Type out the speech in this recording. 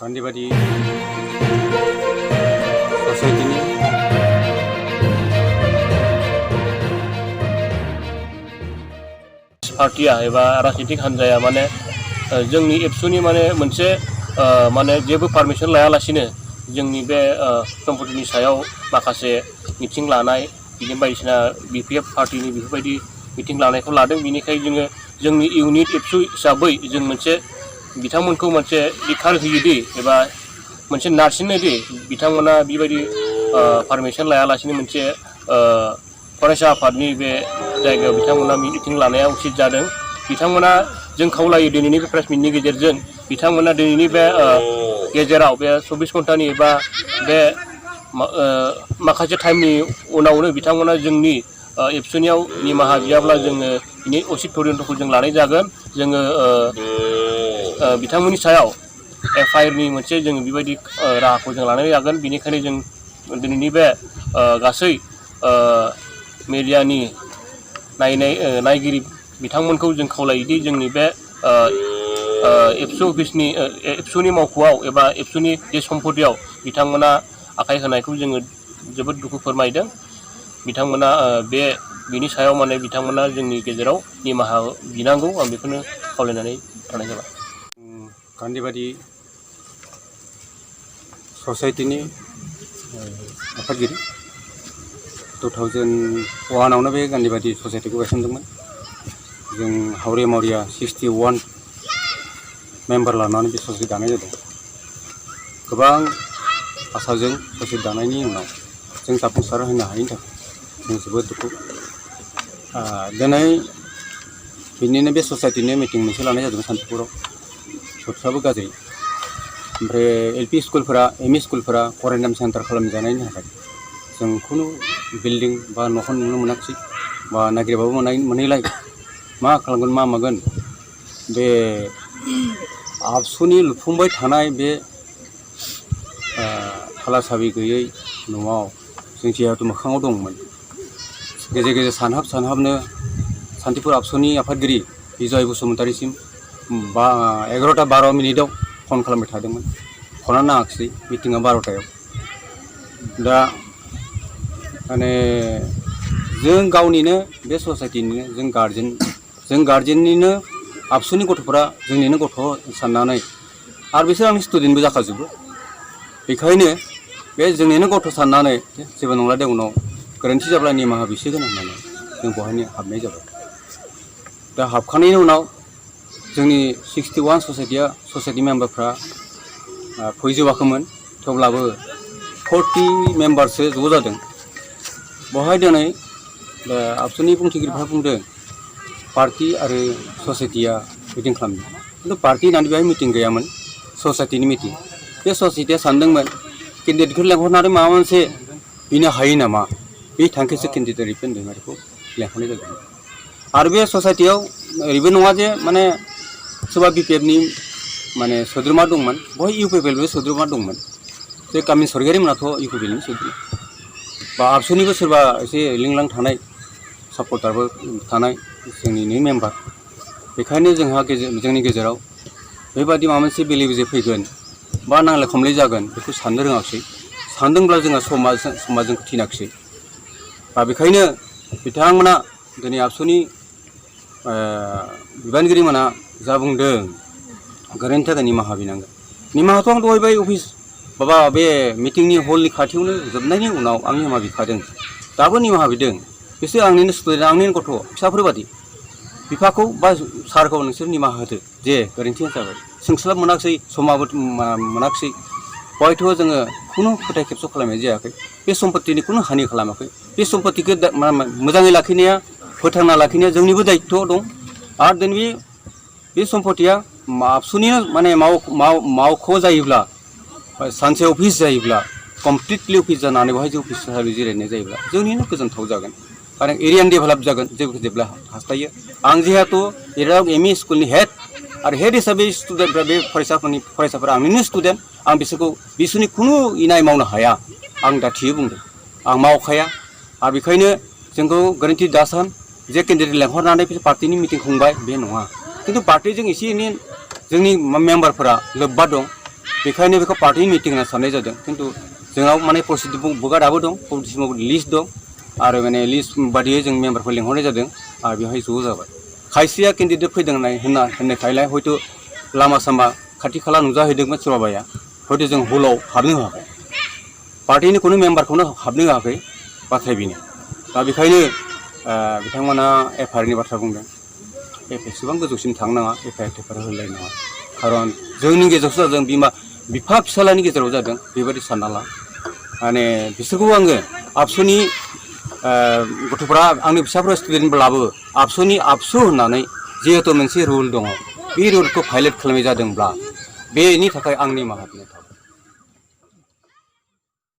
गान्धीबादी ससाइटिनि पार्टिया एबा राजनीतिक हान्जाया माने जोंनि एबसुनि माने मोनसे माने जेबो पारमिसन लायालासिनो जोंनि बे सम्पतिनि सायाव माखासे मिटिं लानाय बिदिनो बायदिसिना बिपिएफ पार्टिनि बेफोरबायदि मिटिं लानायखौ लादों। बिनिखाय जोंनि इउनिट एबसु हिसाबै जों मोनसे बिथांमोनखौ मोनसे दिखार होयोदि एबा मोनसे नारसिनोदि बिथांमोना बेबायदि पारमिसन लायालासिनो मोनसे फरायसा आफादनि बे जायगायाव बिथांमोना मिटिं लानाया उचित जादों। बिथांमोना जों खावलायो दिनैनि बे प्रेस मिटनि गेजेरजों बिथांमोना दिनैनि बे गेजेराव बे 24 घन्टानि एबा बे माखासे टाइमनि उनावनो बिथांमोना जोंनि एबसुनियाव निमाहा बियाब्ला जोङो बिनि उचित तदन्तखौ जों लानाय जागोन। जोङो बिथांमोननि सायाव एफआइआरनि मोनसे जों बेबायदि राहाखौ जों लानाय जागोन। बेनिखायनो जों दिनैनि बे गासै मिडियानि नायगिरि बिथांमोनखौ जों खावलायोदि जोंनि बे एबसुनि मावख'आव एबा एबसुनि जे सम्पतियाव बिथांमोना आखाइ होनायखौ जोङो जोबोद दुखु फोरमायदों। बिथांमोना बिनि सायाव माने बिथांमोना जोंनि गेजेराव निमाहा बिनांगौ, आं बेखौनो खावलायनानै थानाय जाबाय। गान्धीबादी ससाइटिनि आफादगिरि 2001आवनो बे गान्धीबादी ससाइटिखौ गायसनदोंमोन। जों हावरे मावरिया 61 मेम्बार लानानै बे ससाइटि दानाय जादों। गोबां आसाजों ससाइटि दानायनि उनाव जों जाफुंसार होनो हायैनि थाखाय जों जोबोद दुखु। दिनै बिनिनो बे ससाइटिनि मिटिं मोनसे लानाय जादों सान्तिपुराव। बोथोराबो गाज्रि, ओमफ्राय एलपि स्कुलफोरा एमइ स्कुलफोरा क्वारेन्टाइन सेन्टार खालामजानायनि थाखाय जों खुनु बिल्डिं बा न'खौ नुनो मोनाखिसै, बा नागिरबाबो मोनैलाय मा खालामगोन मा मागोन। बे आबसुनि लुफुंबाय थानाय बे थाला साबि गैयै न'आव जों जिहेतु मोखाङाव दंमोन, गेजेर गेजेर सानहाबनो सान्तिपुर आबसुनि आफादगिरि बिजय बसुमतारीसिम 11:12 मिनिटाव फन खालामबाय थादोंमोन। फना नाङाखिसै, मिटिङा 12टायाव। दा माने जों गावनिनो बे ससाइटिनिनो जों गार्जेननिनो आबसुनि गथ'फोरा जोंनिनो गथ' साननानै, आरो बिसोर आंनि स्टुडेन्टबो जाखाजोबो, बेखायनो बे जोंनिनो गथ' साननानै जेबो नंला दे उनाव गोरोन्थि जाब्ला निमाहा बिसिगोन होननानै जों बेवहायनो हाबनाय जाबाय। दा हाबखांनायनि उनाव जोंनि 61 ससाइटि मेम्बारफ्रा फैजोबाखैमोन, थेवब्लाबो 40 मेम्बारसो ज' जादों। बेवहाय दिनै आबसुनि बुंथिगिरिफ्रा बुंदों पार्टि आरो ससाइटिया मिटिं खालामदों, खिन्थु पार्टि होननानै बेहाय मिटिं गैयामोन, ससाइटिनि मिटिं। बे ससाइटिया सानदोंमोन केन्डिडेटखौ लेंहरनानै माबा मोनसे बिनो हायो नामा, बे थांखिसो केन्डिडेट रिप्रेजेन्टेटिभखौ लेंहरनाय जादों। आरो बे ससाइटियाव ओरैबो नङा जे माने सोरबा बिपिएफनि माने सोद्रोमा दंमोन, बेवहाय इउपिपिएलबो सोद्रोमा दंमोन। जे कामिन सरगियारि मोनाथ' इउपिपिएलनि सोद्रोमा, बा आबसुनिबो सोरबा एसे लिंलां थानाय सापर्टारबो थानाय जोंनिनो मेम्बार। बेखायनो जोंनि गेजेराव बेबादि माबा मोनसे बेले बेजे फैगोन बा नांलाय खमलाय जागोन बेखौ साननो रोङाखिसै। सानदोंब्ला जोंहा समाजजों थिनाखिसै। दा बेखायनो बिथांमोना दिनै आबसुनि बिबानगिरि मोना जा बुंदों गोरोन्थिनि थाखाय निमाहा बिनांगोन। निमाहाथ' आं दहाय अफिस माबा बे मिटिंनि हलनि खाथियावनो जोबनायनि उनाव आं निमाहा बिखादों, दाबो निमाहा बिदों। बिसोर आंनिनो स्टुडेन्ट, आंनिनो गथ' फिसाफोर बादि। बिफाखौ बा सारखौ नोंसोर निमाहा होदो, जे गोरोन्थिया जाबाय, सोंस्लाब मोनाखिसै, समाबो मोनाखिसै। हयथ' जोङो खुनु फोथाय खेबस' खालामनाय जायाखै, बे सम्पतिनि खुनु हानि खालामाखै। बे सम्पतिखौ मोजाङै लाखिनाया, फोथांना लाखिनाया जोंनिबो दायित्व दं। आरो दिनै बे सम्पतिया आबसुनिनो माने मावख' जायोब्ला, सानसे अफिस जायोब्ला, कमप्लिटलि अफिस जानानै बेवहाय जों अफिस हिसाबै जिरायनाय जायोब्ला जोंनिनो गोजोनथाव जागोन। आरो एरियानि डेभेलप जागोन, जेब्ला हास्थायो। आं जिहेतु एरियायाव एमइ स्कुलनि हेड, आरो हेड हिसाबै स्टुडेन्टफ्रा बे फरायसाफोरा आंनिनो स्टुडेन्ट। आं बिसोरनि खुनु इनाय मावनो हाया, आं दाथियो बुंदों। आं मावखाया। आरो बेखायनो जोंखौ गोरोन्थि दासान जे केन्डिडेट लेंहरनानै पार्टिनि मिटिं खुंबाय, बे नङा। खिन्थु पार्टिजों एसे एनै जोंनि मेम्बारफोरा लोब्बा दं। बेखायनो बेखौ पार्टी मिटिं होनना साननाय जादों खिन्थु जोंनाव माने प्रसिडिउर बुकआ दाबो दं पलिटिसिमाव लिस्ट दं आरो माने लिस्ट बादियै जों मेम्बारखौ लिंहरनाय जादों आरो बेवहाय ज' जाबाय खायसेया केन्डिडेट फैदों होननायखायलाय हयथ' लामा सामा खाथि खाला नुजाहैदोंमोन सोरबाबाया हयथ' जों हलाव हाबनो होआखै पार्टीनि खुनु मेम्बारखौनो हाबनो होआखै बाथ्राया बेनो दा बेखायनो बिथांमोना एफआइआरनि बाथ्रा बुंदों एसेबां गोजौसिम थांनो नाङा एफआइआर होलायनाङा खारन जोंनि गेजेरावसो जादों बिफा फिसालानि गेजेराव जादों बेबायदि सानना ला माने बिसोरखौ आङो आबसुनि गथ'फ्रा आंनि फिसाफ्रा स्टुडेन्टब्लाबो आबसुनि आबसु होननानै जिहेतु मोनसे रुल दङ बे रुलखौ भायलेट खालामनाय जादोंब्ला बेनि थाखाय आंनि निमाहा बिनाय